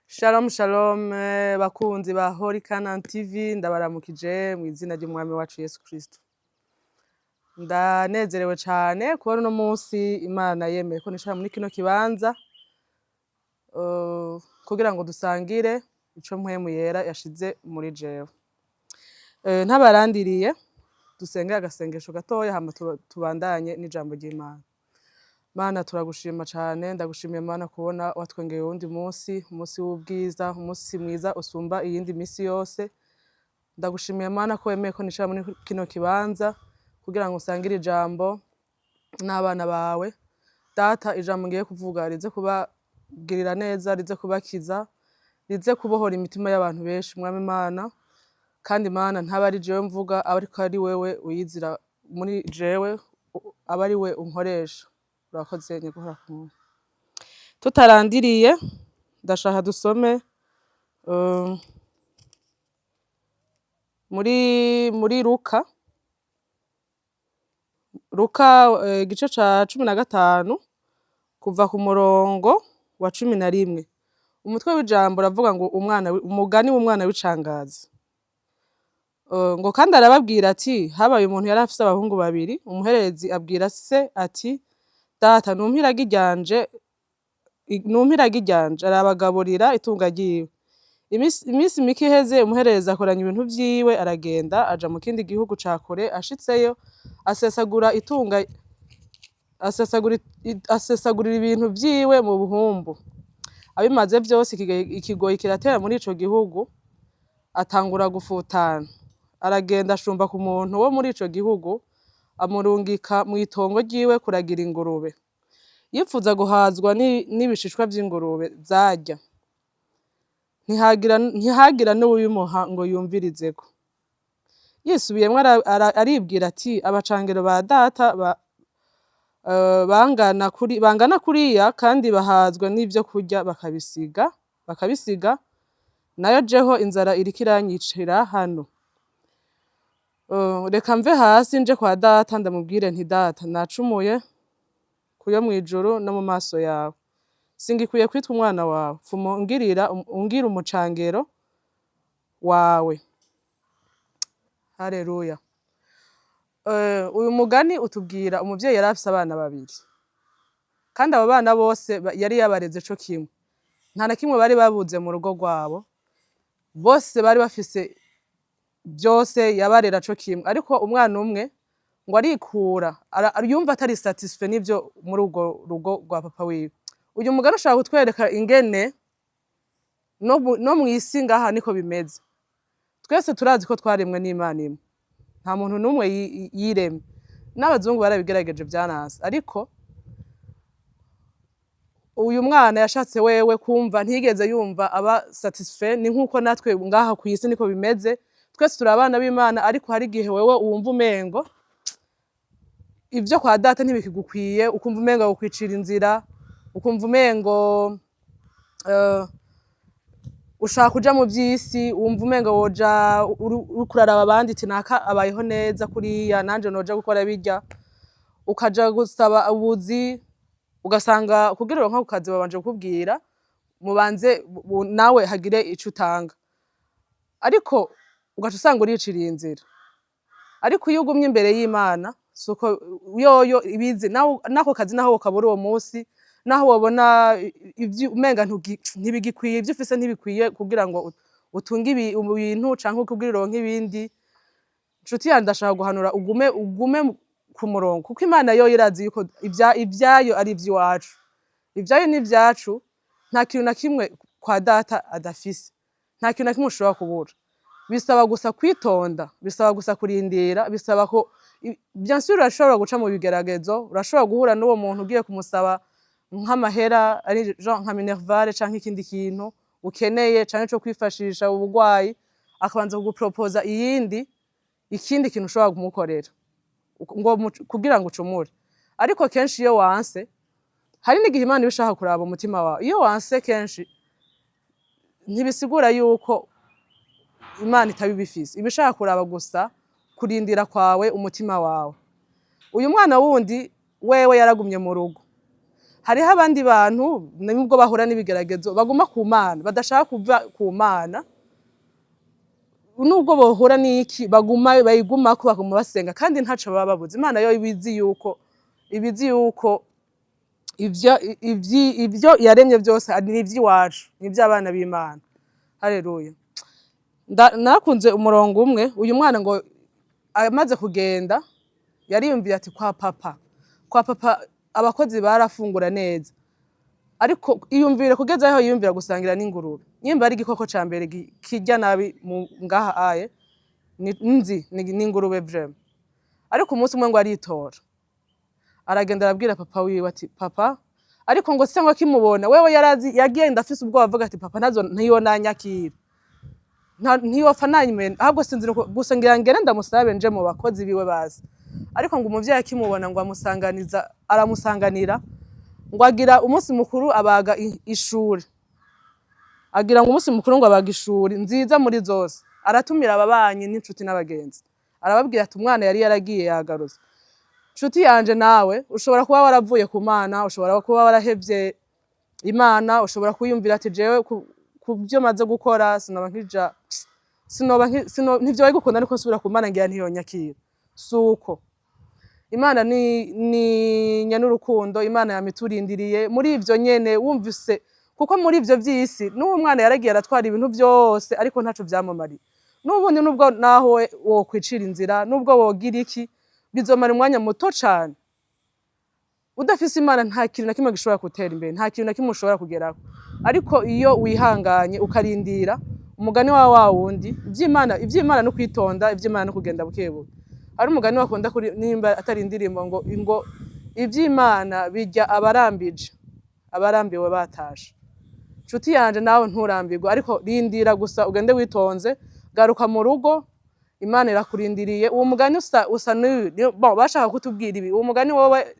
Shalom shalom, bakunzi ba Holy Canaan TV, ndabaramukije mu izina ry'umwami wacu Yesu Kristo. Ndanezerewe cane kubona uno munsi Imana yemeye ko nicara muri kino kibanza kugira ngo dusangire ico Mpwemu Yera yashize muri jewe. Ntabarandiriye, dusenge agasengesho gatoya, hama tubandanye n'ijambo ry'Imana. Mana, turagushima cane. Ndagushimiye Mana kubona watwongeye uwundi munsi, umunsi w'ubwiza, umunsi mwiza usumba iyindi misi yose. Ndagushimiye Mana ko wemeye ko nicara muri kino kibanza kugira ngo usangire ijambo n'abana bawe. Data, ijambo ngiye kuvuga rize kubagirira neza, rize kubakiza, rize kubohora imitima y'abantu benshi, Mwami Mana. Kandi Mana, ntaba ari jewe mvuga, ariko ari wewe uyizira muri jewe, aba ari we unkoresha. Urakoze nyaguhora kumwe. Tutarandiriye, ndashaka dusome muri Luka, igice ca 15, kuva ku murongo wa 11. Umutwe w'ijambo uravuga ngo umwana, umugani w'umwana w'icangazi. Ngo kandi arababwira ati: "Habaye umuntu yari afise abahungu babiri. Umuhererezi abwira se ati: 'Data, numpe iragi ryanje.' Numpe iragi ryanje.' Arabagaburira itunga ryiwe. Imisi mike iheze, umuhererezi akoranya ibintu vyiwe, aragenda aja mu kindi gihugu ca kure. Ashitseyo, asesagura itunga, asesagurira ibintu vyiwe mu buhumbu. Abimaze vyose, ikigoyi kiratera muri ico gihugu, atangura gufutana. Aragenda ashumba ku muntu wo muri ico gihugu, amurungika mw'itongo ryiwe kuragira ingurube. Yipfuza guhazwa n'ibishishwa vy'ingurube zarya, ntihagira n'uwubimuha ngo yumvirizeko. Yisubiyemwo, aribwira ati: 'Abacangero ba data bangana kuriya kandi bahazwa n'ivyo kurya bakabisiga, nayo jeho inzara iriko iranyicira hano. Reka mve hasi nje kwa data, ndamubwire nti: Data, nacumuye kuyo mw'ijuru no mu maso yawe. Singikwiye kwitwa umwana wawe. Pfuma ungira umucangero wawe.'" Haleluya! Uyu mugani utubwira umuvyeyi yari afise abana babiri, kandi abo bana bose yari yabareze co kimwe. Nta na kimwe bari babuze mu rugo rwabo, bose bari bafise byose, yabarera co kimwe. Ariko umwana umwe ngo arikura, yumva atari satisfait n'ivyo muri urwo rugo rwa papa wiwe. Uyu mugani ushaka kutwereka ingene no mw'isi ngaha niko bimeze. Twese turazi ko twaremwe n'Imana imwe, nta muntu n'umwe yiremye. N'abazungu barabigerageje, vyaranse. Ariko uyu mwana yashatse wewe kumva ntiyigeze yumva aba satisfait. Ni nkuko natwe ngaha kw'isi niko bimeze. Twese turi abana b'Imana, ariko hari igihe wewe wumva umengo ivyo kwa data ntibikigukwiye, ukumva umengo wokwicira inzira, ukumva umengo ushaka kuja mu vy'isi, wumva umengo woja uriko uraraba abandi, ati: "Naka abayeho neza kuriya, nanje noja gukora birya." Ukaja gusaba ubuzi, ugasanga kugira uronke ako kazi babanje kukubwira mubanze nawe hagire ico utanga, ariko ugaca usanga uriciriye inzira. Ariko iyo ugumye imbere y'Imana, suko yoyo ibizi nawe n'ako kazi, naho wokabura uwo munsi, naho wobona ivyo umenga ntibigikwiye, ivyo ufise ntibikwiye kugira ngo utunge ibintu canke kugira uronke ibindi. Nshuti yanje, ndashaka guhanura ugume ku murongo, kuko Imana yoyo irazi yuko ivyayo ari ivy'iwacu, ivyayo ni ivyacu. Nta kintu na kimwe kwa data adafise, nta kintu na kimwe ushobora kubura. Bisaba gusa kwitonda, bisaba gusa kurindira, bisaba ko bien sûr urashobora guca mu bigeragezo, urashobora guhura n'uwo muntu ugiye kumusaba nk'amahera, ari genre nka minerval canke ikindi kintu ukeneye canke co kwifashisha ubugwayi, akabanza kugupropoza ikindi kintu ushobora kumukorera ngo kugira ngo ucumure. Ariko kenshi iyo wanse, hari n'igihe Imana iba ishaka kuraba umutima wawe. Iyo wanse kenshi, ntibisigura yuko Imana itaba ibifise, iba ishaka kuraba gusa kurindira kwawe, umutima wawe. Uyu mwana wundi wewe yaragumye mu rugo. Hariho abandi bantu, nubwo bahura n'ibigeragezo, baguma ku Mana, badashaka kuva ku Mana. Nubwo bohura n'iki, baguma bayigumako, baguma basenga, kandi ntaco baba babuze. Imana yo ibizi yuko ivyo yaremye byose ni ivy'iwacu, ni ivy'abana b'Imana. Haleluya! Nakunze umurongo umwe. Uyu mwana ngo amaze kugenda yariyumviye ati: Kwa papa abakozi barafungura neza." Ariko iyumvire kugeza aho yiyumvira gusangira n'ingurube, nyimba ari igikoko ca mbere kirya nabi mu ngaha aye nzi ni ingurube vraiment. Ariko umunsi umwe ngo aritora, aragenda, arabwira papa wiwe ati: "Papa." Ariko ngo se ngo akimubona, wewe yarazi yagenda afise ubwoba, avuga ati: "Papa ntazo ntiyonanyakira, ntiyopfa nanyimena, ahubwo sinzi nuko gusa ngira ngere ndamusabe nje mu bakozi biwe bazi." Ariko ngo umuvyeyi akimubona, ngo amusanganiza, aramusanganira, ngo agira umunsi mukuru, abaga ishuri, agira ngo umunsi mukuru, ngo abaga ishuri nziza muri zose, aratumira ababanyi n'inshuti n'abagenzi, arababwira ati: "Umwana yari yaragiye yagarutse." Nshuti yanje, nawe ushobora kuba waravuye ku Mana, ushobora kuba warahevye Imana, ushobora kwiyumvira ati: "Jewe ku byo maze gukora sinoba nkija, sinoba ntivyoba gukunda, ariko nsubira ku Mana ngira ntiyonyakira." Suko Imana ni nyanurukundo. Imana yamiturindiriye muri ivyo nyene wumvise, kuko muri ivyo vy'isi n'uwo mwana yaragiye aratwara ibintu vyose, ariko ntaco vyamumariye. N'ubundi nubwo naho wokwicira inzira, nubwo wogira iki, bizomara umwanya muto cane. Udafise Imana, nta kintu na kimwe gishobora gutera imbere, nta kintu na kimwe ushobora kugerako. Ariko iyo wihanganye ukarindira, umugani wa wundi, ivy'Imana no kwitonda, ivy'Imana no kugenda bukebuke. Hari umugani bakunda kuri nimba atari indirimbo, ngo ivy'Imana bijya abarambije, abarambiwe batashe. Nshuti yanje, nawe nturambirwe, ariko rindira gusa, ugende witonze, garuka mu rugo, Imana irakurindiriye. Uwo mugani usa n'uyu bon, bashaka kutubwira ibi. Uwo mugani wowe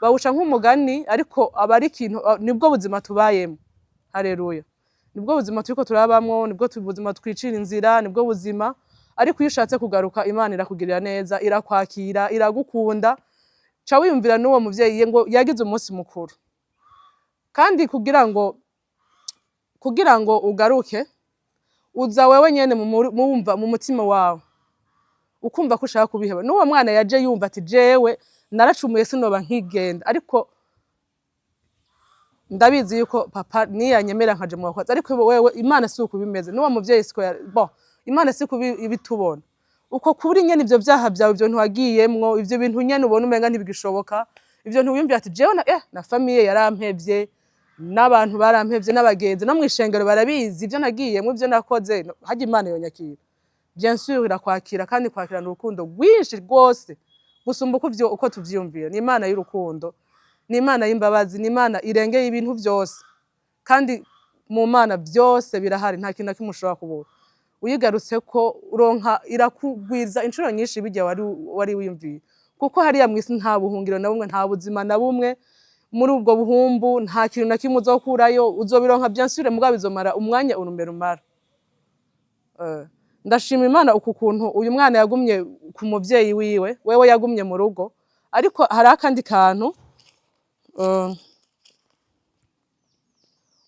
bawuca nk'umugani, ariko aba ari ikintu, nibwo buzima tubayemo. Haleluya! Nibwo buzima turiko turabamwo, nibwo buzima twicira inzira, nibwo buzima. Ariko iyo ushatse kugaruka, Imana irakugirira neza, irakwakira, iragukunda. Ca wiyumvira n'uwo muvyeyi ngo yagize umunsi mukuru. Kandi kugira ngo ugaruke, uza wewe nyene mumva mu mutima wawe, ukumva ko ushaka kubiheba. N'uwo mwana yaje yumva ati: "Jewe naracumuye, sinoba nkigenda, ariko ndabizi yuko papa niyanyemera nkaja mu bakozi." Ariko wewe Imana si uko bimeze, n'uwo muvyeyi siko bon, Imana si ibitubona uko kuri nyene. Ivyo vyaha vyawe, ivyo ntiwagiyemwo, ivyo bintu nyene ubona umenga ntibigishoboka, ivyo ntiwiyumvira ati: "Jewe na famille yarampevye, n'abantu barampevye, n'abagenzi no mw'ishengero barabizi ivyo nagiyemwo, ivyo nakoze, no, harya Imana yonyakira?" Bien sûr irakwakira, kandi kwakirana urukundo rwinshi rwose gusumba uko tuvyiyumvira. Ni Imana y'urukundo, ni Imana y'imbabazi, ni Imana irengeye ibintu vyose. Kandi mu Mana vyose birahari, nta kintu na kimwe ushobora kubura. Uyigarutse ko uronka, irakugwiza inshuro nyinshi bijya wari wiyumviye, kuko hariya mw'isi nta buhungiro na bumwe, nta buzima na bumwe. Muri ubwo buhumbu nta kintu na kimwe uzokurayo. Uzobironka bien sûr, mugabo bizomara umwanya urume rumara. Ndashima Imana uku kuntu uyu mwana yagumye ku muvyeyi wiwe, wewe yagumye mu rugo. Ariko hari akandi kantu,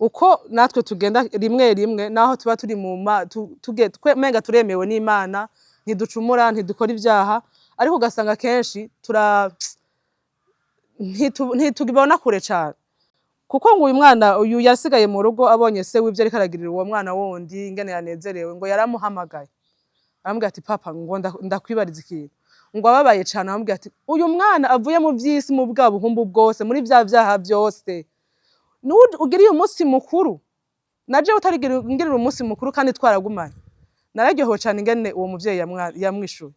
uko natwe tugenda rimwe rimwe, naho tuba turi mu ma menga turemewe n'Imana, ntiducumura, ntidukora ivyaha, ariko ugasanga kenshi ntitubibona kure cane. Kuko ngo uyu mwana uyu yasigaye mu rugo, abonye se w'ivyo ariko aragirira uwo mwana wundi, ingene yanezerewe, ngo yaramuhamagaye, aramubwira ati: "Papa, ngo ndakwibariza ikintu." Ngo ababaye cane, aramubwira ati: "Uyu mwana avuye mu vy'isi, mu bwa buhumbu bwose, muri vya vyaha vyose, ugiriye umunsi mukuru, naje utarigira ngirira umunsi mukuru kandi twaragumanye?" Nararyohewe cane ingene uwo muvyeyi yamwishuye.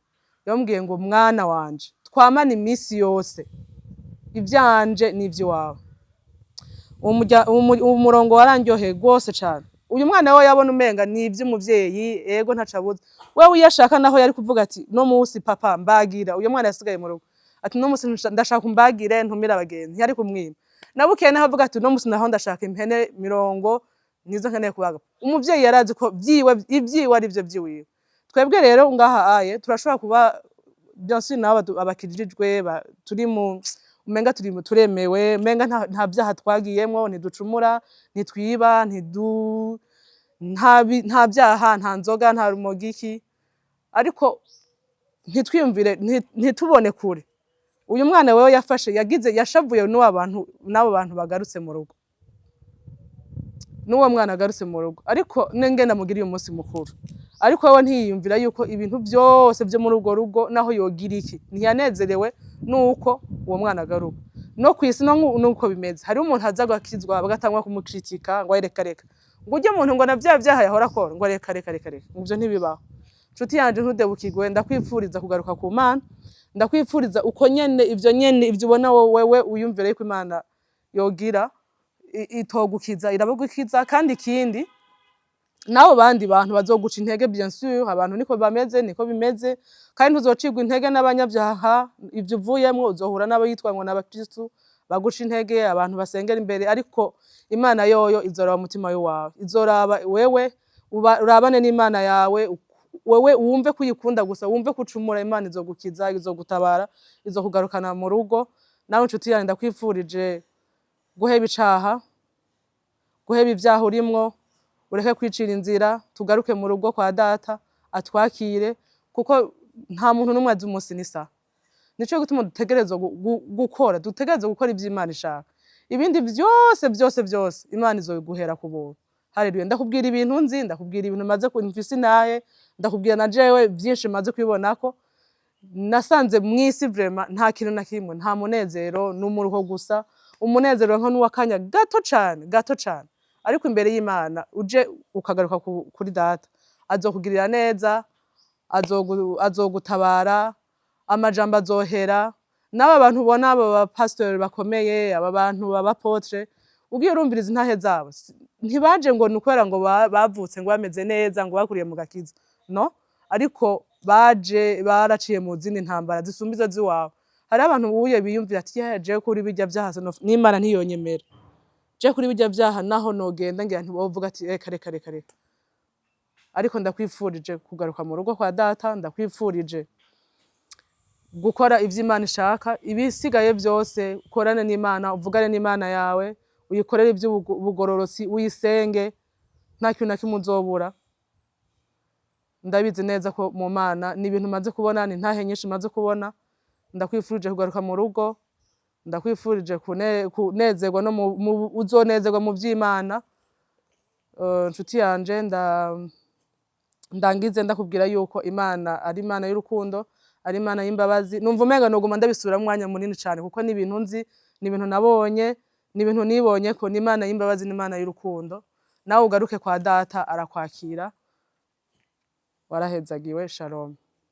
Yamubwiye ngo: "Mwana wanje, twamana iminsi yose, ivyanje n'ivy'iwawe." Uwo murongo warandyoheye rwose cane. Uyu mwana we yabona umenga ni ivy'umuvyeyi, ego ntaco abuze. Wewe iyo ashaka naho yari kuvuga ati: "No musi papa mbagira." Uyu mwana yasigaye mu rugo ati: "No musi ndashaka umbagire, ntumire abagenzi." Ntiyari kumwima. Na bukeye naho avuga ati: "No musi naho ndashaka impene 40, nizo nkeneye kubaga." Umuvyeyi yarazi ko ivyiwe ari vyo vyiwiwe. Twebwe rero ngaha aye turashobora kuba, bien sûr, nabo abakijijwe turi mu Umenga turi turemewe, umenga nta vyaha twagiyemwo, ntiducumura, ntitwiba, ntidu nta vyaha, nta nzoga, nta rumogi iki, ariko ntitwiyumvire, ntitubone kure. Uyu mwana wewe yafashe, yagize, yashavuye n'uwo bantu, n'abo bantu bagarutse mu rugo, n'uwo mwana agarutse mu rugo. Ariko nengene amugiriye umunsi mukuru, ariko wewe ntiyiyumvira yuko ibintu vyose vyo muri urwo rugo, naho yogira iki, ntiyanezerewe nuko uwo mwana agaruka. No kw'isi no nuko bimeze. Hariho umuntu aza agakizwa, bagatangura kumukritika ngo reka reka, ngo urya muntu ngo na vya vyaha yahora akora, ngo reka reka reka reka, ivyo ntibibaho. Nshuti yanje, ntudebukirwe. Ndakwipfuriza kugaruka ku Mana, ndakwipfuriza uko nyene, ivyo nyene, ivyo ubona wewe wiyumvire yuko Imana yogira itogukiza, irabugukiza. Kandi ikindi, n'abo bandi bantu bazoguca intege, bien sûr, abantu niko bameze, niko bimeze. Kandi ntuzocigwa intege n'abanyabyaha. Ivyo uvuyemwo, uzohura n'abayitwa ngo n'abakristu baguca intege, abantu basengera imbere, ariko Imana yoyo izoraba umutima wawe, izoraba wewe, urabane n'Imana yawe. Wewe wumve ko uyikunda gusa, wumve ko ucumura, Imana izogukiza, izogutabara, izokugarukana mu rugo. Nawe nshuti yanjye, ndakwifurije guheba icaha, guheba ivyaha urimwo, ureke kwicira inzira, tugaruke mu rugo kwa Data atwakire, kuko nta muntu n'umwe azi umunsi n'isaha. Nico gituma dutegerezwa gukora, dutegerezwa gukora ivyo Imana ishaka. Ibindi vyose vyose vyose, Imana izobiguhera ku buntu. Haleluya! Ndakubwira ibintu nzi, ndakubwira ibintu maze mfise inahe, ndakubwira na jewe vyinshi maze kwibonako. Nasanze mw'isi vraiment nta kintu na kimwe, nta munezero, n'umuruho gusa. Umunezero nka n'uwakanya gato cane, gato cane. Ariko imbere y'Imana, uje ukagaruka kuri Data, azokugirira neza, azogutabara, amajambo azohera. N'aba bantu ubona, aba bapasitori bakomeye, aba bantu baba apôtres, ugiye urumviriza intahe zabo, ntibaje ngo ni ukubera ngo bavutse ngo bameze neza, ngo bakuriye mu gakiza, no, ariko baje baraciye mu zindi ntambara zisumba izo ziwawe. Hariho abantu buye biyumvira ati: "Yeah, jewe kuri birya vyaha n'Imana ntiyonyemera, je kuri birya vyaha naho nogenda ngira ntibovuga ati reka reka reka reka." Ariko ndakwifurije kugaruka mu rugo kwa Data, ndakwifurije gukora ivyo Imana ishaka. Ibisigaye vyose, ukorane n'Imana, uvugane n'Imana yawe, uyikorere ivy'ubugororotsi, uyisenge, nta kintu na kimwe uzobura. Ndabizi neza ko mu Mana ni ibintu maze kubona, ni intahe nyinshi maze kubona. Ndakwifurije kugaruka mu rugo, ndakwifurije kunezerwa no uzonezerwa mu vy'Imana. Nshuti yanje, ndangize ndakubwira yuko Imana ari Imana y'urukundo, ari Imana y'imbabazi. Numva umenga noguma ndabisubiramwo umwanya munini cane, kuko ni ibintu nzi, ni ibintu nabonye, ni ibintu nibonye ko ni Imana y'imbabazi n'Imana y'urukundo. Nawe ugaruke kwa Data, arakwakira. Warahezagiwe. Shalom.